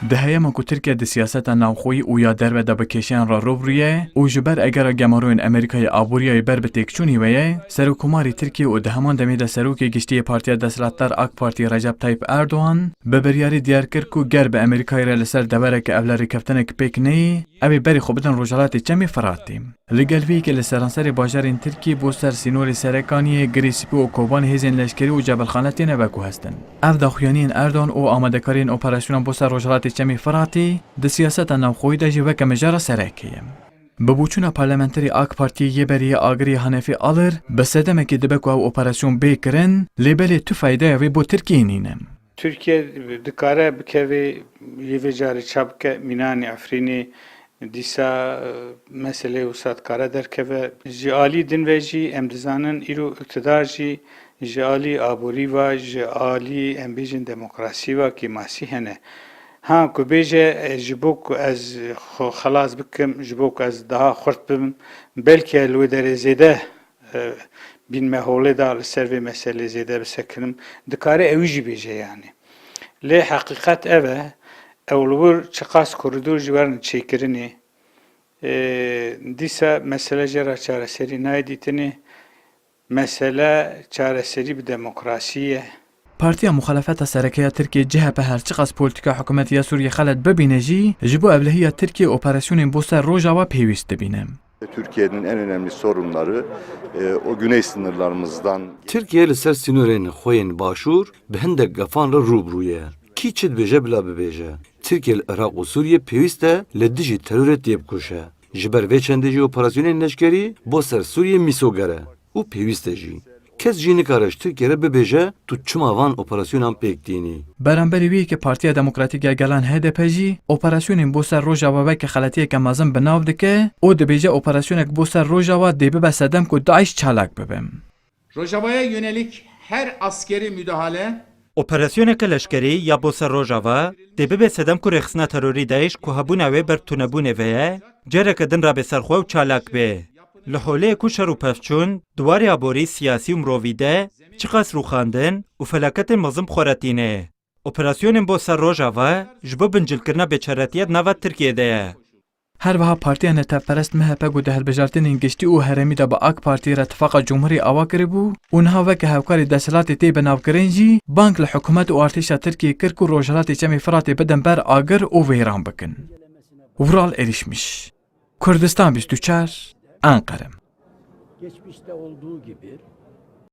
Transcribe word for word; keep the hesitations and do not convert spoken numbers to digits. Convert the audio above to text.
Di heyema ku Tirkiye di siyaseta navxweyî û ya derve de bi kêşeyan re rû bi rû ye û ji ber egera gemaroyên Amerîkayê aboriyayê ber bi têkçûnî ve ye, Serokkomarê Tirkiye û di heman demê de Serokê Giştî yê Partiya Desthilatdar AK Partî Recep Tayyip Erdogan bi biryarî diyar kir ku ger bi Amerîkayê re li ser devereke evlerêkeftinek pêk neyê, ew ê berê xwe bidin Rojhelatê Çemê Firatê. Li gel vê yekê li seranserê bajarên Tirkiyê bo ser sînorê Serekaniyê, Girê Spî û Kobanê hêzên leşkerî û cebilxane têne veguhestin. Ev daxuyaniyên Erdogan û amadekariyên operasyonan bo ser Rojhilatê Çemê Firatê di siyaseta navxweyî de jî weke mijara sereke ye. Bi boçûna parlamenterê AK Partiyê yê berê yê Agirê Hanefî Alir, bi sedemekê dibe ku ew operasyon bê kirin, lê belê tu faydeya wê bo Tirkiyeyê nîne. Tirkiye dikare bikeve yê vê carê ça bike, Mînanê, Efrînê, dîsa, e, meseleyê wisa dikare derkeve. Ji alî din ve jî em dizanin îro îktidar jî ji alî aborî ve, ji alî em bêjin demokrasî ve kêmasî hene. Ha ku bêje, e, ji bo ku ez xwe xelas bikim, ji bo ku ez daha xurt bim, belkî li wê derê zêde e, bînme holê de li ser vê meselê zêde bisekinim, dikare ewî jî bêje yanî. Lê heqîqet ev e, ew li wir çiqas korîdor jî werin çêkirinê, e, dîsa mesele jê re çareserî nayê dîtinê. Mesele çareserî bi demokrasî ye. Partiya Muxalefeta Sereke ya Tirkiyê, C H P, her çiqas polîtîka hikûmetiya Sûriyê xelet bibîne jî, ji bo ewlehiya Tirkiyê operasyonên bo ser Rojava pêwîst dibîne. Türkiye'nin en önemli sorunları, e, o güney sınırlarımızdan Tirkiye li ser sînorên xwe yên başûr bi hindek gefan re rû bi rû ye. Kî çi dibêje bila bibêje. Tirkiye li Iraq û Sûriye pêwîst e li dijî terorê têbikoşe. Ji ber vê çendê jî operasyonên leşkerî bo ser Sûriye mîsoger e û pêwîst e jî. Kes jî nikare ji Tirkiye re bibêje tu çima van operasyonan pêk tînî. Beramberî wî yekê Partiya Demokratîk ya Gelan H D P jî operasyonên bo ser Rojava weke xeletiyeke mezin bi nav dike û dibêje operasyonek bo ser Rojava dê bibe sedem ku DAIŞ çalak bibe. Rojava'ya yönelik her askeri müdahale Operasyoneke leşkerî ya bo ser Rojava dê bibe sedem ku rêxistina terorî DAIŞ ku hebûna wê ber tunebûnê ve ye, careke din rabe ser xwe û çalak be. Li holê ku şer û pevçûn di warê aborî, siyasî û mirovî de çiqas rûxandin û felaketên mezin bi xwe re tîne. Operasyonên bo ser Rojava ji bo bincilkirina bêçaretiya di nava Tirkiyê de ye. Her wiha Partiya Netewperest M H P ku di hilbijartinên giştî û herêmî de bi AK Partî re tifaqa cumhurî ava kiribû û niha weke hevkarê desthilatê tê binavkirin jî bang li hikûmet û artêşa Tirkiyê kir ku Rojhilatê Çemê Firatê bidin ber agir û wêran bikin. Vural Erişmiş, Kurdistan bîst û çar, Enqere. Geçmişte olduğu gibi